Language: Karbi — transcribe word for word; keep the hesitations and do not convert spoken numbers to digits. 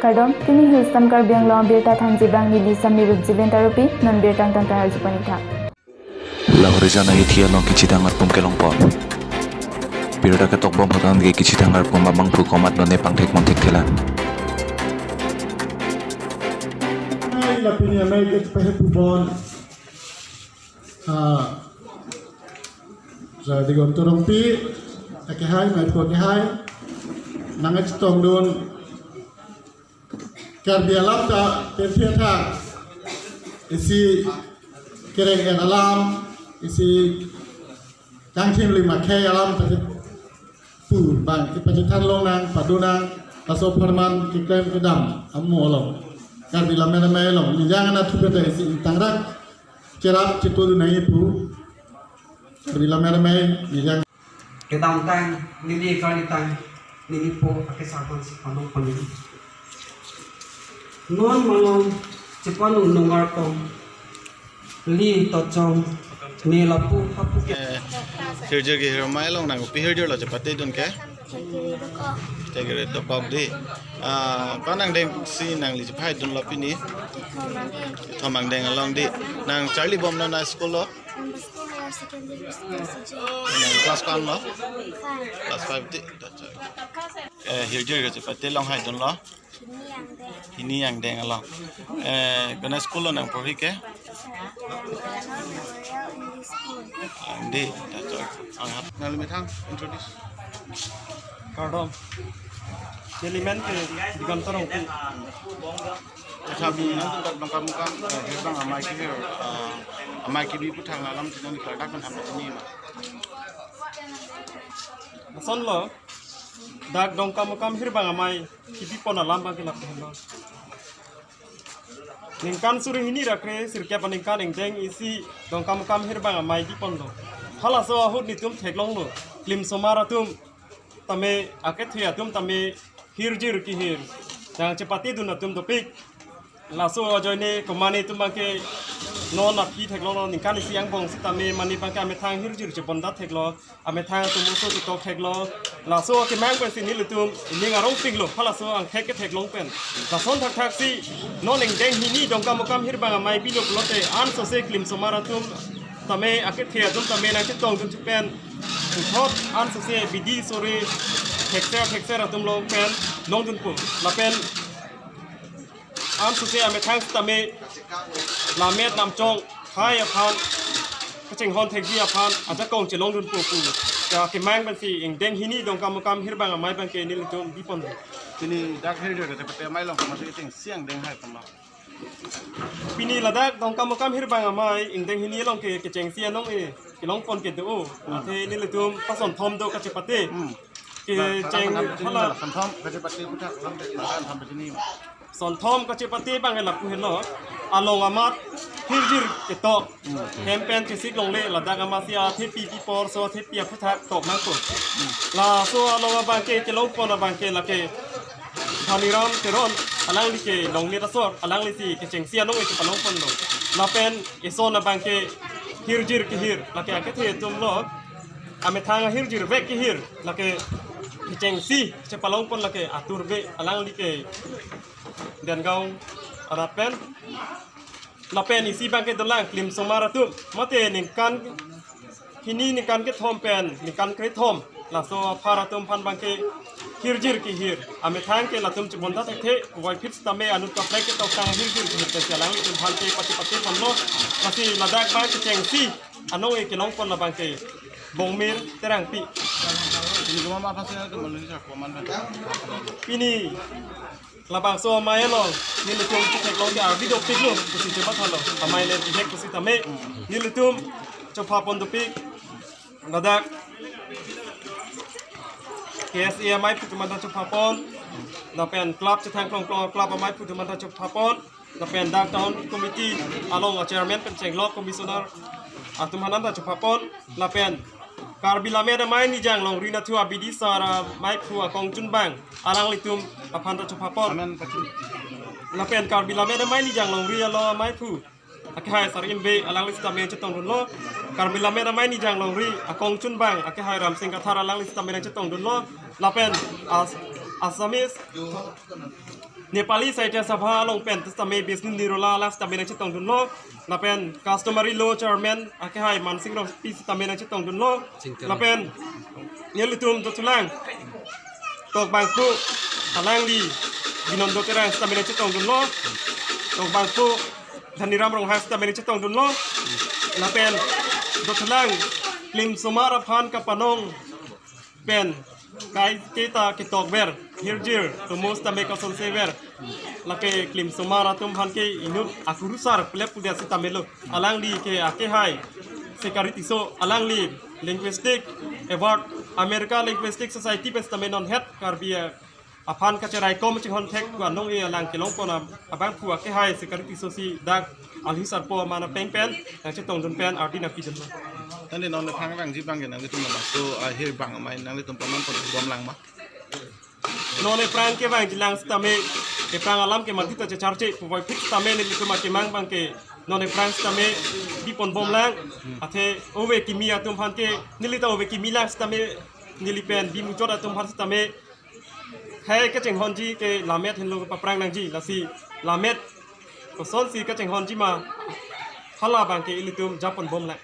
Kardom, pini Hill Stamp Karbi Anglong abirta thanji abang neli Samir Rupjiben Tarupi, non birta angtan arjuponitha. Lahore jana ithi along kechithang arpum kelongpon. Birta ketokbom photon ke kechithang arpum abangphu komat lone pangthek monthek thela. Hai, la pini amei ke chepahepupon. Ah, Sir Digom Terongpi, akehai, maiphu akehai, nangchetongdun Karbi alam ta, pen theater, isi kereng-en alam, isi kangthim lima khei alam, pachit pu bang, kepachithan longnang, padonang, laso apharman keklem kedam amo along, Karbi Lammet Amei along, nijang anatthu pen ta isi ingtangrak cherap chepudun nangji pu, Karbi Lammet Amei, nijang. Kedamtang, neli karnitang, neli po akesarpan si panong paneli. Non malom, chepanung nungar kong, li tochong, ne lapu hapu ke. Eh, hirjir kehir amei along nang kopi hirjir lo chepatedun ke? Chegere dokok di. Ah, ko nangdengsi nangli chepaidunlo pini? Thom angdeng along di. Nang charlibomlo na school lo? Don Bosco Higher Secondary School, C J. Nang class ko-an lo? Five. Class five di. Eh, hirjir kachepate along haidunlo? Hini angdeng. Hini angdeng along. Eh, kona school lo nang porhi ke? Sir, Memorial English School. Ang di, ta chok. Ang hap. Nangli methang introduce. Kardom. Neli men ke Digom Terongpi. Esa bi nangtum dak Dongkamukam, eh, hirbang amei kehir, eh, amei kebi aphuthak alam chinong ni klardak kan ham chinine ma? Lasonlo, dak Dongkamukam hirbang amei kebipon alam abang ke lapu henlo. Ningkan suri hini ra kre sirkep aningkan ingdeng isi Dongkamukam hirbang amei biponlo. Halaso ahut netum theklonglo. Klim osomar atum tame, akethe atum tame hirjir kehir. Nangchepatedun atum dopik. Laso ajoine komatne atum abangke non aphi theklonglo, ningkan isi angbong sitame mane abangke amethang hirjir chebonda theklo. Amethang atum oso ketok theklo. Laso akemang pensi nelitum ning arongpiklo. Halaso angthek ketheklong pen. Lason thakthaksi non ingdeng hini Dongkamukam hirbang amei bilo pulote ansose klim osomar atum tame, akethe atum tame nangchetongdun thupen. Puthot ansose bidi sore thekser thekser atum along pen longdunpo. Lapen ansose amethang sitame lammet lamchong hai aphan kachinghon thekji aphan ajakong chelongdunpo pu. Ya kemang pensi ingdeng hini Dongkamukam hirbang amei abangke nelitum biponlo. Pini dak hirjir kachepate amei along komatsi kechengsi angdeng haiponlo? Pini ladak Dongkamukam hirbang amei ingdeng hini along ke kechengsi anong-e kelongpon kedo. Hmm. Athe nelitum pasonthom do kachepate. Hmm. Kecheng hala. Sonthom kachepate aphuthak alam de, hala sonthom kachini. Sonthom kachepate abang lapu henlo. Along amat hirjir ketok. Hmm. Hem pen kesik longle, ladak amatsi athepi pi porso athepi aphuthak tok nangkok. Hmm. Laso along abangke kelongpon abangke lake Dhaniram Teron, alangli ke Longnit asor, alanglisi kechengsi anong-e kepalongponlo. Lapen ison abangke hirjir kehir, lake akethe atumlo. Amethang ahirjir vek kehir, lake kechengsi chepalongpon lake Atur Bey, alangli ke Dengaon arat pen. Lapen isi abangke dolang klim osomar atum, mate ningkan hini ningkan kethom pen ningkan krethom, laso aphar atum aphan abangke hirjir kehir. Amethang ke latum chebonda thekthe, kuvoi phit sitame anut kaprek ketoktang hirjir kehir pensi alanglitum aphan ke pachepate ponlo. Lasi ladak abang kechengsi anong-e kelongpon abangke Bongmir Terangpi. Pini komat ma aphansi nangtum alun sa komat ma? Pini labangso amei along nelitum chetheklong ke ardi dopiklo pusi chebathalo. Amei le bihek pusitame nelitum chophapon dopik. Ladak K S A ameiphu atum anta chophapon. Lapen club chethang klong klong club ameiphu atum anta chophapon. Lapen dak town committee along a chairman pen chenglok commissioner atum aphan anta chophapon. Lapen Karbi Lammet Amei Nijang Longri anatthu abidi sar ameiphu akongchunbang alanglitum aphan ta chophapon. Amen, pachun. Lapen Karbi Lammet Amei Nijang Longri along ameiphu akehai Sar Imbe alangli sitame nangchetongdunlo. Karbi Lammet Amei Nijang Longri akongchunbang akehai Ramsing Kathar alangli sitame nangchetongdunlo. Lapen as, Assamese Nepali Sahitya Sabha along pen sitame Bisnu Nirola alang sitame nangchetongdunlo. Lapen customary law chairman akehai Mansing Rongpi sitame nangchetongdunlo. Lapen nelitum dothulang tokbangpo alangli Binondo Terang sitame nangchetongdunlo. Tokbangpo Dhaniram Ronghang sitame nangchetongdunlo. Lapen dothulang klim osomar aphan kapanong pen kai keta ketokver, hirjir tomo sitame kasonsever. Lake klim osomar atum aphan ke inut akurusar pelep pudia sitamelo. Alangli ke akehai Sikari Tisso, alangli linguistic award America Linguistic Society pen sitame non het Karbi aphan kacheraikom chinghon thek pu anong-e alang kelongpon abangphu akehai Sikari Tisso si dak alhi sarpo mana peng pen nangchetongdun pen ardi nangpidunlo. Tangte non aphrang vangji abang ke nanglitum labangso ahir bang amei nanglitum paman pon bomlang ma? Non aphrang kevangjilang sitame, aphrang alam ke mati ta checharche puvoiphit sitame nelitum akemang abang ke non aphrang sitame bipon bomlang. Athe ove kimi atum aphan ke neli ta ove kimilang sitame neli pen bimuchot atum aphan sitame hai kachinghonji ke lammet henlo paprang nangji, lasi lammet kosonsi kachinghonji ma hala abang ke ilitum japon bomlang.